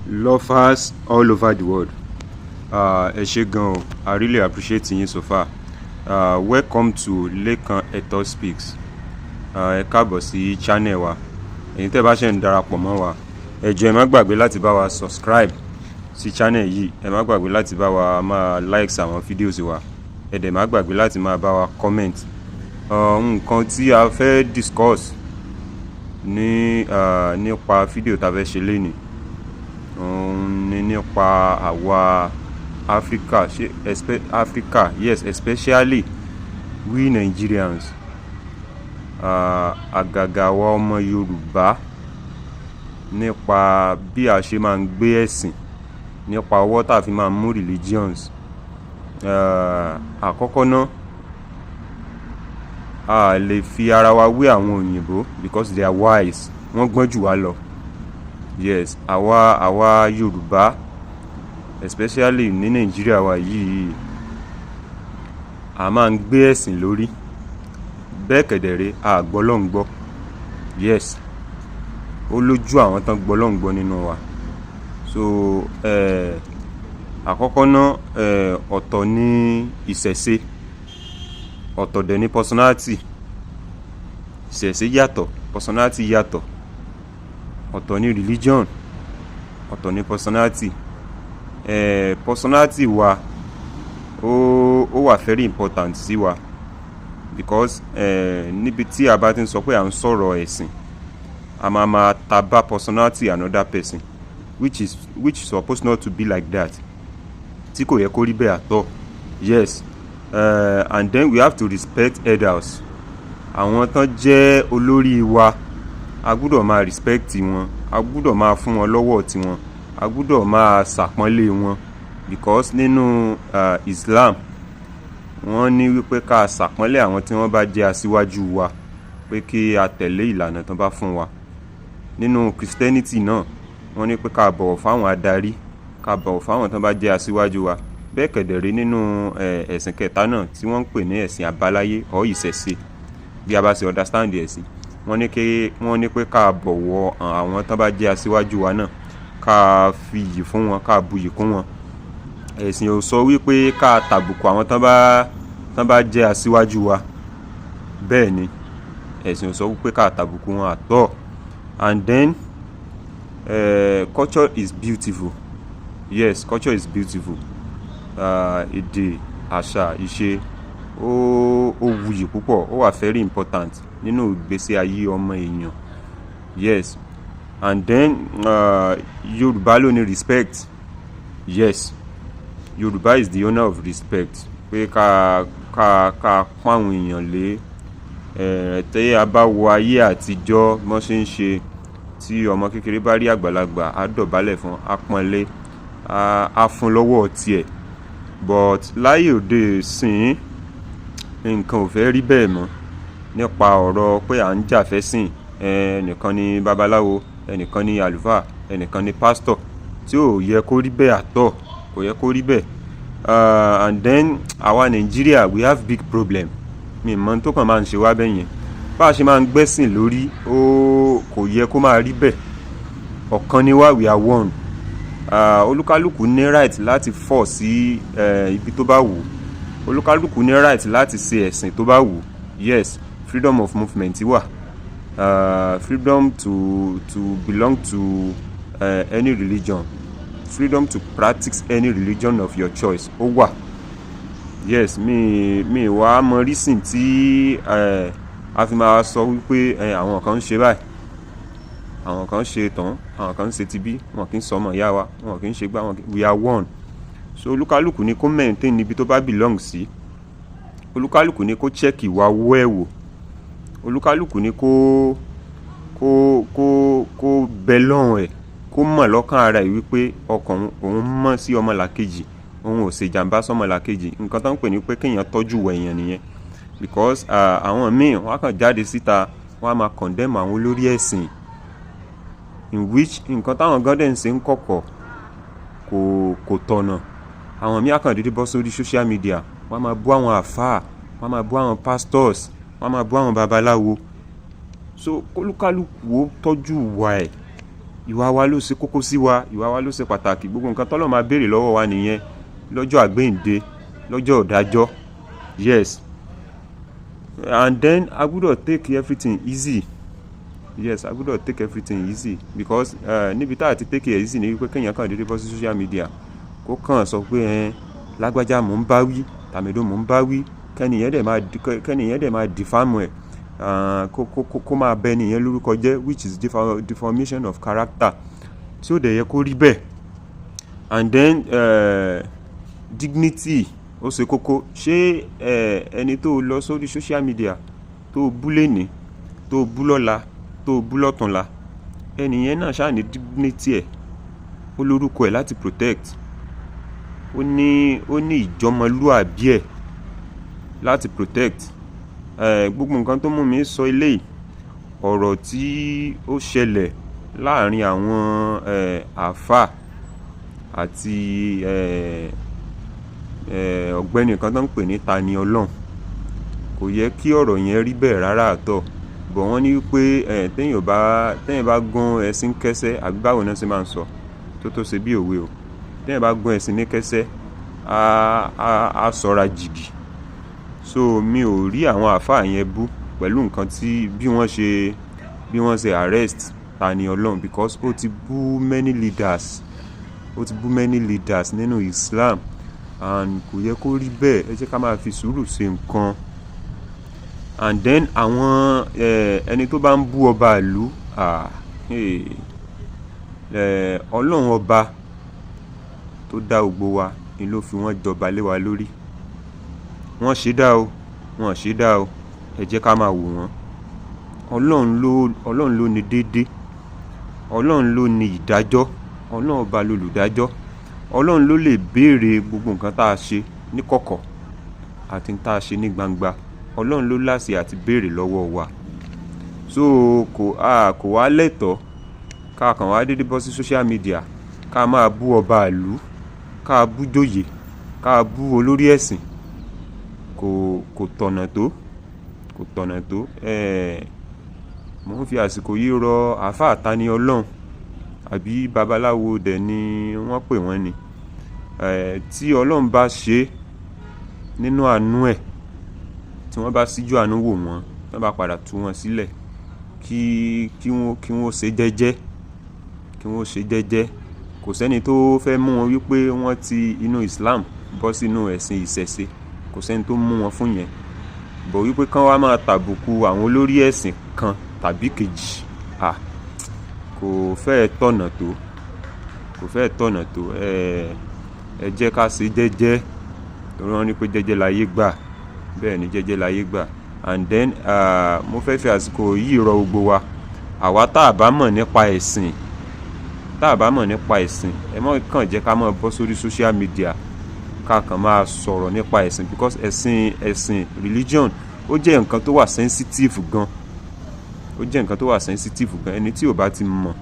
Lovers all over the world, ẹ ṣé gan o. I really appreciate yín so far. Welcome to Lekan Eto Speaks. Ẹ káàbọ̀ sí channel wa. Ẹ̀yin tẹ́ bá ṣe ń darapọ̀ mọ́ wa, ẹ jọ̀ọ́, ẹ má gbàgbé láti bá wa subscribe sí channel yìí. Ẹ má gbàgbé láti bá wa máa likes àwọn videos wa. Ẹ dẹ̀ má gbàgbé láti máa bá wa comment. Nǹkan tí a fẹ́ discuss ní nípa fídíò tá a fẹ́ ṣe lénìí, òun ni nípa àwa Africa, ṣe Africa, yes, especially we Nigerians, àgàgà àwa ọmọ Yorùbá, nípa bí a ṣe máa ń gbé ẹ̀sìn, nípa ọwọ́ tá a fi máa ń mú religions. Àkọ́kọ́ náà, a lè fi ara wa wé àwọn òyìnbó because they are wise. Wọ́n gbọ́n jù wá lọ. Yes, àwa Yorùbá, especially ní Nàìjíríà wa yìí, a máa ń gbé ẹ̀sìn lórí. Bẹ́ẹ̀ kẹ̀dẹ̀rẹ́, a gbọ́ Ọlọ́run gbọ́. Yes, ó lójú àwọn tán gbọ́ Ọlọ́run gbọ́ nínú wa. So àkọ́kọ́ náà, ọ̀tọ̀ ní ìṣẹ̀ṣe, ọ̀tọ̀ dẹ̀ ní personality. Ìṣẹ̀ṣe yàtọ̀, personality yàtọ̀. Ọ̀tọ̀ ní religion, ọ̀tọ̀ ní personality. Personality wa, ó wà very important sí wa because níbi tí a bá ti ń sọ pé à ń sọ̀rọ̀ ẹ̀sìn, a máa ma ta bá personality another person, which is supposed not to be like that, tí kò yẹ kó rí bẹ́ẹ̀ at all. Yes, and then we have to respect elders. Àwọn tán jẹ́ olórí wa, a gbúdọ̀ máa respect wọn, a gbúdọ̀ máa fún wọn lọ́wọ́ tiwọn, a gbúdọ̀ máa ṣàpọ́nlé wọn because nínú Islam, wọ́n ní wípé ká ṣàpọ́nlé àwọn tí wọ́n bá jẹ́ aṣíwájú wa, pé kí a tẹ̀lé ìlànà tán bá fún wa. Nínú Christianity náà, wọ́n ní pé ká bọ̀wọ̀ fáwọn adarí, ká bọ̀wọ̀ fáwọn tán bá jẹ́ aṣíwájú wa. Bẹ́ẹ̀ kẹ̀dẹ̀rẹ́, nínú ẹ̀sìn kẹta náà tí wọ́n ń pè ní ẹ̀sìn àbáláyé or ìṣẹ̀ṣe, bí a bá ṣe understand ẹ̀sìn, wọ́n ní pé ká bọ̀wọ̀ àwọn tán bá jẹ́ aṣíwájú wa náà, ká fi iyì fún wọn, ká buyì kún wọn. Ẹ̀sìn ò sọ wípé ká tàbùkù àwọn tán bá jẹ́ aṣíwájú wa. Bẹ́ẹ̀ ni, ẹ̀sìn ò sọ wípé ká tàbùkù wọn at all. And then culture is beautiful. Yes, culture is beautiful. Èdè, àṣà, ìṣe, ó wuyì púpọ̀, ó wà very important nínú ìgbésí ayé ọmọ èèyàn. Yes, and then Yorùbá ló ní respect. Yes, Yorùbá is the owner of respect, pé ká pọ́n àwọn èèyàn lé. Tí a bá wo ayé àtijọ́, bọ́n ṣe ń ṣe, tí ọmọ kékeré bá rí àgbàlagbà, á dọ̀bálẹ̀ fún, á pọ́n lé, á fún lọ́wọ́ tiẹ̀. But láyé òde ìsín, nǹkan ò fẹ́ rí bẹ́ẹ̀ mọ́ nípa ọ̀rọ̀ pé à ń jà fẹ́sìn. Ẹnìkan ni babaláwo, ẹnìkan ni àlùfáà, ẹnìkan ni pásítọ̀, tí ò yẹ kó rí bẹ́ẹ̀ at all. Kò yẹ kó rí bẹ́ẹ̀. And then àwa Nàìjíríà, we have big problem. Mi mọ̀ tó kàn máa ń ṣe wá bẹ́ẹ̀ yẹn. Bá a ṣe máa ń gbẹ́sìn lórí, ó kò yẹ kó máa rí bẹ́ẹ̀. Ọ̀kan ni wá, we are one. Olúkálùkù ní right láti fọ̀ sí ibi tó bá wù. Olúkálùkù ní right láti ṣe ẹ̀sìn tó bá wù. Yes, freedom of movement wà, freedom to belong to any religion, freedom to practice any religion of your choice, ó wà. Yes, mi wá mọ reason tí a fi máa sọ wípé àwọn kan ń ṣe báyìí, àwọn kan ń ṣe tán, àwọn kan ń ṣe tibí, wọn kì í sọ ọmọ ìyá wa, wọn kì í ṣe gbá wọn. We are one. So olúkálùkù ni kó maintain níbi tó bá belong sí. Olúkálùkù ni kó check ìwà owó ẹ̀ wò. Olúkálùkù ni kó bẹ lọ́hùn ẹ̀, kó mọ̀ lọ́kàn ara ẹ̀ wípé ọkàn òun mọ́ sí ọmọlàkejì, òun ò ṣèjàmbá sọmọlàkejì. Nǹkan tó ń pè ní pé kéèyàn tọ́jú ìwà èèyàn nìyẹn because àwọn míì, wọ́n á kàn jáde síta, wọ́n á máa condemn àwọn olórí ẹ̀sìn, in which nǹkan táwọn gan dẹ̀ ń ṣe ń kọ̀kọ̀ kò tọ̀nà. Àwọn míì á kàn dédé bọ́ sórí social media, wọ́n á máa bú àwọn àfáà, wọ́n á máa bú àwọn pastors, wọ́n á máa bú àwọn babaláwo. So kólúkálùkù ó tọ́jú ìwà ẹ̀. Ìwà wa ló ṣe kókó sí wa, ìwà wa ló ṣe pàtàkì. Gbogbo nǹkan tọ́lọ́run máa béèrè lọ́wọ́ wa nìyẹn lọ́jọ́ àgbéǹde, lọ́jọ́ ìdájọ́. Yes, and then a gbọ́dọ̀ take everything easy. Yes, a gbọ́dọ̀ take everything easy because níbi tá a ti take it easy ni wípé kéèyàn kàn déédéé bọ́ sí social media, kó kàn sọ pé, "Ẹ lágbájá mò ń bá wí, tàmẹ̀dò mò ń bá wí," kẹ́nìyẹn dẹ̀ máa defame ẹ̀, kó máa bẹ ẹnìyẹn lórúkọ jẹ́, which is deformation of character, tí ó dẹ̀ yẹ kó rí bẹ́ẹ̀. And then dignity ó ṣe kókó. Ṣé ẹni tó lọ sórí social media tó bú lénìí, tó bú lọ́la, tó bú lọ́túnla, ẹnìyẹn náà ṣáà ní dignity ẹ̀, ó lórúkọ ẹ̀ láti protect, ó ní ìjọmọlúàbí ẹ̀ láti protect. Gbogbo nǹkan tó mú mi sọ eléyìí, ọ̀rọ̀ tí ó ṣẹlẹ̀ láàrin àwọn àáfàá àti ọ̀gbẹ́ni kan tó ń pè ní Tani Olohun. Kò yẹ kí ọ̀rọ̀ yẹn rí bẹ́ẹ̀ rárá àtọ̀ bọ̀. Wọ́n ní wípé téèyàn bá gún ẹṣin kẹ́sẹ́, àbí báwo náà ṣe máa ń sọ tó ṣe bí òwe o, téèyàn bá gún ẹṣin ní kẹ́sẹ́, á sọra jìgì. So mi ò rí àwọn àáfàá yẹn bú pẹ̀lú nǹkan tí bí wọ́n ṣe arrest Tani Olohun, because ó ti bú many leaders, ó ti bú many leaders nínú Islam, and kò yẹ kó rí bẹ́ẹ̀. Ẹ jẹ́ ká máa fi sùúrù ṣe nǹkan. And then àwọn ẹni tó bá ń bú ọba ìlú, Ọlọ́run ọba tó dá gbogbo wa ni ló fi wọ́n jọba lé wa lórí. Wọ́n ṣe dá o, wọ́n ṣe dá o, ẹ jẹ́ ká máa wò wọ́n. Ọlọ́run ló ní déédé, Ọlọ́run ló ní ìdájọ́, Ọlọ́run ọba lolùdájọ́. Ọlọ́run ló lè béèrè gbogbo nǹkan tá a ṣe ní kọ̀kọ̀ àti tá a ṣe ní gbangba. Ọlọ́run ló láṣẹ àti béèrè lọ́wọ́ wa. So kò wá lẹ́tọ̀ọ́ ká kàn wá dédé bọ́ sí social media, ká máa bú ọba ìlú, ká bú joyè, ká bú olórí ẹ̀sìn. Kò tọ̀nà tó, kò tọ̀nà tó. Mò ń fi àsìkò yìí rọ àáfàá Tani Olohun, àbí babaláwo dẹ̀ ni wọ́n pè wọ́n ni. Tí Ọlọ́run bá ṣe nínú àánú ẹ̀, tí wọ́n bá síjú àánú wò wọ́n, tí wọ́n bá padà tú wọn sílẹ̀, kí wọ́n ṣe jẹ́jẹ́, kí wọ́n ṣe jẹ́jẹ́. Kò sẹ́ni tó fẹ́ mú wọn wípé wọ́n ti inú Islam bọ́ sínú ẹ̀sìn ìṣẹ̀ṣe. Kò sẹ́ni tó mú wọn fún yẹn bọ̀ wípé kán wá máa tàbùkù àwọn olórí ẹ̀sìn kan tàbí kejì. À, kò fẹ́ẹ̀ tọ̀nà tó, kò fẹ́ẹ̀ tọ̀nà tó. Ẹ jẹ́ ká ṣe jẹ́jẹ́, torí wọ́n ní pé jẹ́jẹ́ láyé gbà. Bẹ́ẹ̀ ni, jẹ́jẹ́ láyé gbà. And then mo fẹ́ fi àsìkò yìí rọ gbogbo wa, àwa tá a bá mọ̀ nípa ẹ̀sìn, tá a bá mọ̀ nípa ẹ̀sìn, ẹ má kàn jẹ́ ká máa bọ́ sórí social media, ká kàn máa sọ̀rọ̀ nípa ẹ̀sìn, because ẹ̀sìn, religion, ó jẹ́ nǹkan tó wà sensitive gan. Ó jẹ́ nǹkan tó wà sensitive gan. Ẹni tí ò bá ti mọ̀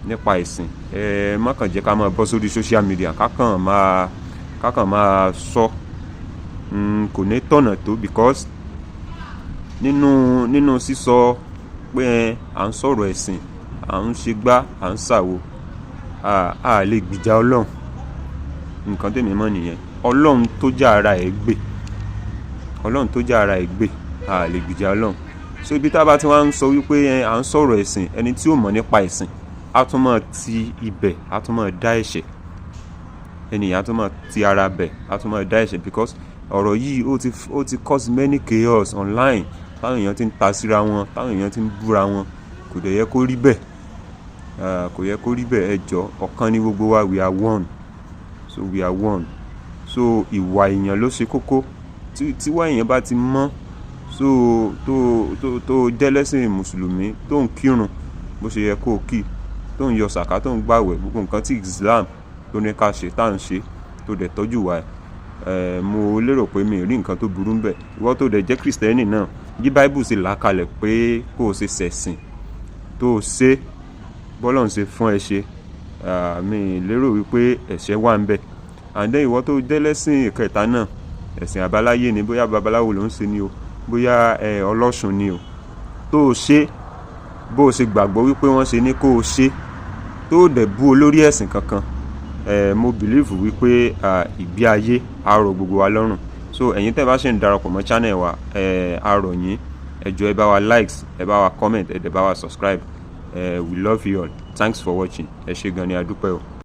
nípa ẹ̀sìn, ẹ má kàn jẹ́ ká máa bọ́ sórí social media, ká kàn máa sọ. Kò ní tọ̀nà tó, because nínú sísọ pé à ń sọ̀rọ̀ ẹ̀sìn, à ń ṣe gbá, à ń ṣàwo, a lè gbìjà Ọlọ́run. Nǹkan tèmi mọ̀ nìyẹn. Ọlọ́run tó já ara ẹ̀ gbé, Ọlọ́run tó já ara ẹ̀ gbé, a lè gbìjà Ọlọ́run. So ibi tá a bá ti wá ń sọ wípé à ń sọ̀rọ̀ ẹ̀sìn, ẹni tí ò mọ̀ nípa ẹ̀sìn á tún máa ti ibẹ̀, á tún máa dá ẹ̀ṣẹ̀. Ẹnìyàn á tún máa ti ara bẹ̀, á tún máa dá ẹ̀ṣẹ̀, because ọ̀rọ̀ yìí ó ti cause many chaos online, táwọn èèyàn ti ń ta síra wọn, táwọn èèyàn ti ń búra wọn. Kò dẹ̀ yẹ kó rí bẹ́ẹ̀, kò yẹ kó rí bẹ́ẹ̀. Ẹ jọ̀ọ́, ọ̀kan ní gbogbo wa. We are one. So we are one. So ìwà èèyàn ló ṣe kókó. Tíwà èèyàn bá ti mọ́, so tó jẹ́ lẹ́sìn mùsùlùmí, tó ń kírun bó ṣe yẹ kó kí, tó ń yọ sàká, tó ń gbàwẹ̀, gbogbo nǹkan tí Islam tó ní ká ṣe tá à ń ṣe, tó dẹ̀ tọ́jú wa ẹ̀, mo lérò pé mi ò rí nǹkan tó burú ńbẹ̀. Ìwọ tó dẹ̀ jẹ́ Kristẹni náà, bí Bible ṣe là kalẹ̀ pé kó o ṣe ṣẹ̀sìn, tó o ṣe bọ́lọ́run ṣe fún ẹ ṣe, mi lérò wípé ẹ̀ṣẹ̀ wà ńbẹ̀. And then ìwọ tó jẹ́ lẹ́sìn kẹta náà, ẹ̀sìn àbáláyé ni, bóyá babaláwo ló ń ṣe ni o, bóyá ọlọ́ṣun ni o, tó o ṣe bó o ṣe gbàgbọ́ wípé wọ́n ṣe ní kó o ṣe. Tó dẹ̀ bú olórí ẹ̀sìn kankan, mo believe wípé ìgbé ayé á rọ gbogbo wa lọ́rùn. So ẹ̀yin tẹ́ bá ṣe ń darapọ̀ mọ́ channel wa, a rọ̀ yín, ẹ jọ̀ọ́, ẹ bá wa likes, ẹ bá wa comment, ẹ dẹ̀ bá wa subscribe. We love you all. Thanks for watching. Ẹ ṣé gan ni, a dúpẹ́ o.